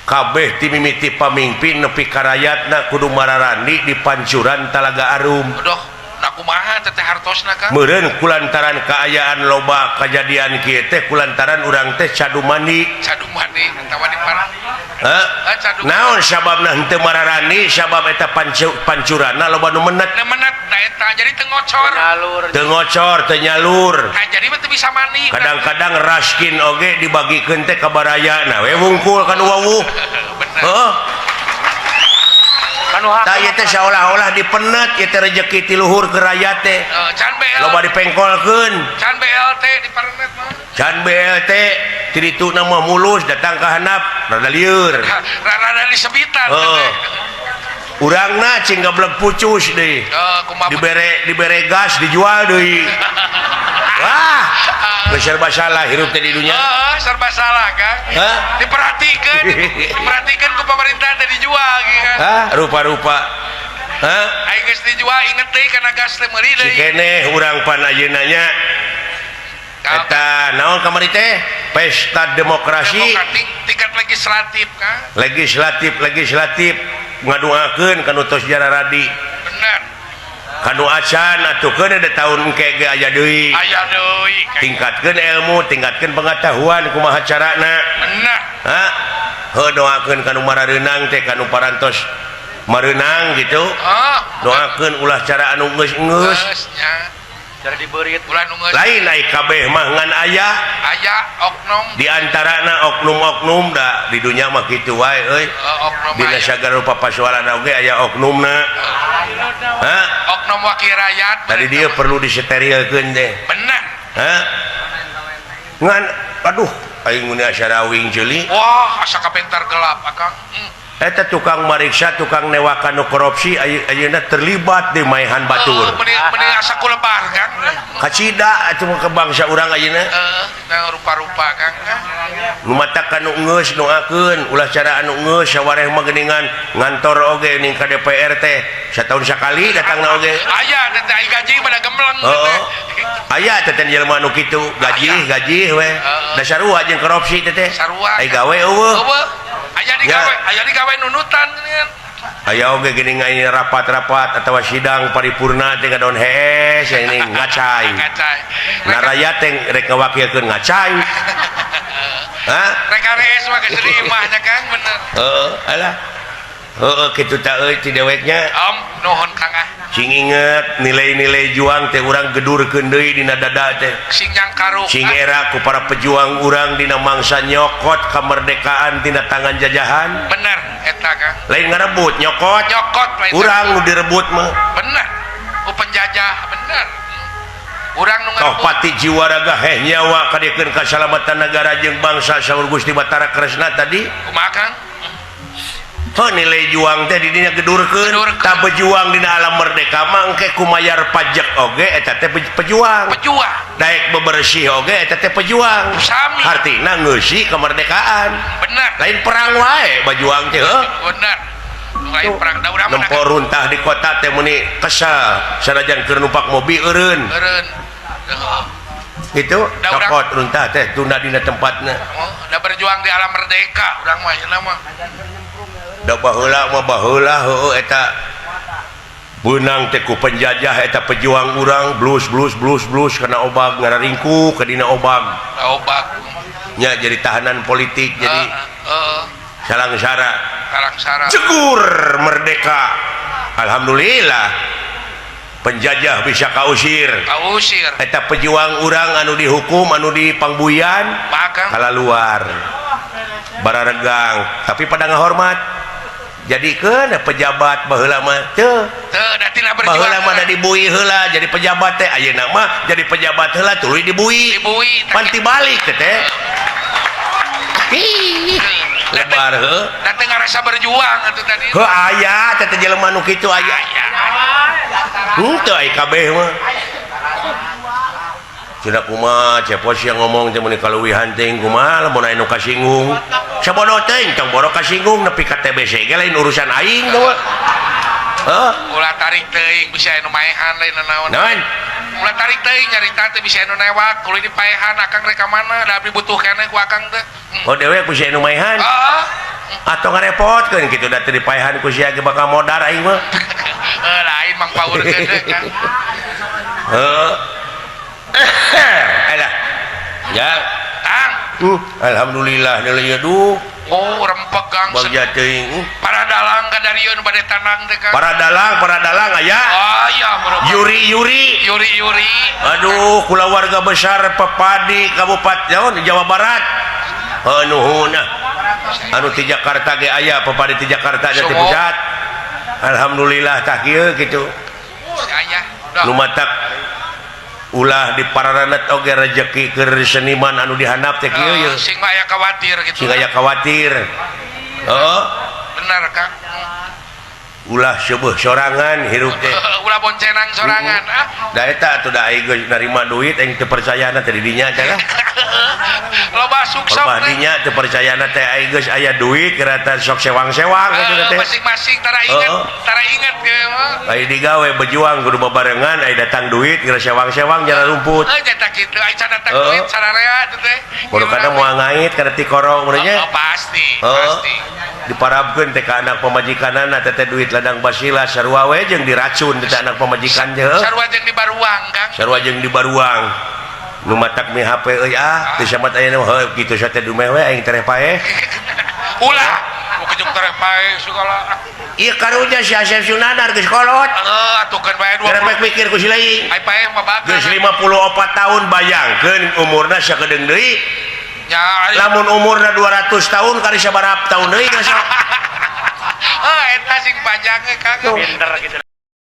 Kabeh ti mimiti pamingpin nepi ka rayatna kudu mararandi di pancuran Talaga Arum. Aduh, na kumaha teh hartosna Kang? Meureun kulantaran kaayaan loba kajadian kieu teh kulantaran urang teh cadu mandi. Cadu mandi atawa di parah. Hah? Naon sababna henteu mararani sabab eta pancuranna loba nu menet. Nu menet Eta jadi teu ngocor. Teu ngocor, teu nyalur. Nah, jadi mah teu bisa mandi. Kadang-kadang raskin oge dibagikeun teh ka baraya na we wungkul ka nu wawuh. Heeh. Tah ieu teh saolah-olah dipenet ieu teh rejeki ti luhur ke rakyat teh. Can BL. Loba dipengkolkeun. Can BLT diparenet mah. Can BLT ti dituna mah mulus datang ka handap rada lieur. Rada disebitan. Heeh. Urangna cing gablek pucus deui. Dibere gas dijual deui. Wah, geus serba salah hirup teh di dunya. Heeh, serba salah, Kang. Hah? Diperhatikeun, diperhatikeun ku pemerintah teh dijual gitu kan. Hah, rupa-rupa. Hah? Aing geus dijual inget deui kana gas teh meuli deui. Si keneh urang pan ayeuna nya. Eta naon kamari teh? Pesta demokrasi. Tingkat legislatif, Kang. Legislatif ngaduakeun kanu tos jararadi. Bener. Kanu acan atukeun ada tahun engke ge aya deui. Aya deui. Tingkatkeun ilmu, tingkatkeun pengetahuan kumaha carana. Bener. Hah? Heuh doakeun kanu marareunang teh kanu parantos mareunang gitu. Doakeun ulah cara anu geus-geus. Cara dibeurit ulah nu geus. Lain ai kabeh mah ngan aya. Aya oknum. Di antarana oknum-oknum da di dunya mah kitu wae euy. Dina sagala rupa pasualan oge aya oknumna. Hah? Oknum wakil rakyat. Tadi dia perlu disterilkeun teh. Bener. Hah? Ngan aduh aing mun asarawing ceuli. Wah, asa kapentar gelap akang. Eta tukang mariksa, tukang newakan nu korupsi ayeuna terlibat di maehan batur. Meuni asa kulebar Kang. Kacida atuh ke bangsa urang ayeuna. Heeh, rupa-rupa Kang. Nu matakan nu geus doakeun ulah cara anu geus sawareh mah geuningan ngantor oge ning ka DPR teh sataun sakali datangna oge. Aya teh ai gaji mah da gemleng teh. Aya teh teh jelema nu kitu, gaji we. Da sarua jeung korupsi teh teh. Ai gawe eueuh. Aya digawe, aya digawe nunutan geuningan. Aya oge geuning aya rapat-rapat atawa sidang paripurna teh ngadon hees ini ngacai. Ngacai. Na rakyat teh rek ngawakilkeun ngacai. Hah? Rek arees mah geus di imahnya Kang bener. Heeh, alah. Heeh kitu ta euy ti deweknya. Om, nuhun Kang ah. Sing inget nilai-nilai juang teh urang gedurkeun deui dina dada teh. Sing nyangkaruk. Sing era ku para pejuang urang dina mangsa nyokot kemerdekaan tina tangan jajahan. Bener eta Kang. Lain ngarebut nyokot. Nyokot lain. Urang nu direbut mah. Bener. Ku penjajah bener. Urang nu ngarebut. Toh pati jiwa raga heh nyawa kadiekeun kasalamatan nagara jeung bangsa saur Gusti Batara Kresna tadi. Kumaha Kang? Oh, nilai juang teh di dinya gedurkeun. Tah berjuang dina alam merdeka mah engke kumayar pajak oge eta teh pejuang. Pejuang. Daek bebersih oge eta teh pejuang. Sami. Hartina ngeusi kemerdekaan. Bener. Lain perang wae bajuang teh heuh. Bener. Lain perang da urang nempo runtah di kota teh meuni kesel sanajan keur numpak mobil eureun. Eureun. Gitu cokot runtah teh tunda dina tempatna. Oh, da berjuang di alam merdeka urang mah ayeuna mah. Da baheula mah baheula heueuh eta beunang teh ku penjajah eta pejuang urang blus blus blus blus kana obag ngararingku ka dina obag. Obag. Nya jadi tahanan politik jadi salangsara. Salangsara. Cegur merdeka. Alhamdulillah. Penjajah bisa kausir. Kausir. Eta pejuang urang anu dihukum anu dipangbuyan kalaluar. Bararegang tapi pada ngahormat. Jadi keun pejabat baheula mah teu. Teu da tina berjuang. Baheula mah da dibui heula jadi pejabat teh ayeuna mah jadi pejabat heula tuluy dibui. Dibui. Panti balik teh teh. Lebar heuh. Da teu ngarasa berjuang atuh tadi. Heuh aya teh teh jelema nu kitu aya. Henteu ai kabeh mah. Cenah kumaha cepos yang ngomong teh meuni kaluwihan teuing kumaha lamun aya nu kasinggung. Sabodo teuing tong boro kasinggung nepi ka TBC ge lain urusan aing teh. Heuh. Ulah tarik teuing bisa anu maehan lain naon. Naon? Ulah tarik teuing nyarita teh bisa anu newak kulit dipaehan akang rek ka mana da abdi butuh keneh ku akang teh. Oh dewek ku si anu maehan. Heeh. Atau ngarepotkeun kitu da teu dipaehan ku sia ge bakal modar aing mah. Heuh lain mang paurkeun teh Kang. Heuh. Alah. Ya. Kang. Alhamdulillah nilai duh. Oh, rempeg Kang. Bagja teuing. Para dalang kadarieun bade tanang teh Kang. Para dalang aya. Aya bro. Yuri Yuri. Yuri Yuri. Aduh, kulawarga besar Pepadi Kabupaten Jawa Barat. Heuh nuhun ah. Anu ti Jakarta ge aya Pepadi ti Jakarta nya ti pusat. Alhamdulillah tah kieu kitu. Aya. Nu matak ulah di pararanet oge rejeki keur seniman anu dihandap teh kieu ye. Sing aya khawatir gitu. Sing aya khawatir. Heeh. Benar Kang. Ulah seueuh sorangan hirup teh. Ulah boncenang sorangan ah. Da eta atuh da aing geus narima duit aing teu percayana teh di dinya teh lah. Loba sukses Loba dinya teu percayana teh aing geus aya duit kereta sok sewang-sewang kitu teh. Masing-masing tara inget, tara inget ge mah. Ai digawe berjuang kudu babarengan ai datang duit geus sewang-sewang jara rumput. Heuh eta kitu ai can datang duit sararea teh teh. Baru kadang moal ngait kana tikorong meureun nya. Pasti, pasti. Diparabkeun teh ka anak pamajikanana teh teh duit ladang basila sarua we jeung diracun teh anak pamajikan teh. Sarua jeung di Baruang Kang. Sarua jeung di Baruang. Nu matak mi HP euy ah teu samat ayeuna heuh kitu sa teh dumeh we aing tereh paeh. Ulah, nu kejuk tereh paeh segala. Ieu karunya si Asep Sunandar geus kolot. Heuh atuh keun bae 20. Tereh pikir ku si lain. Ai paeh mah bakal. Geus 54 tahun bayangkeun umurna sakedeung deui. Lamun umurna 200 tahun kali sabaraha tahun deui geus. Heuh eta sing panjang ge Kang. Pinter gitu.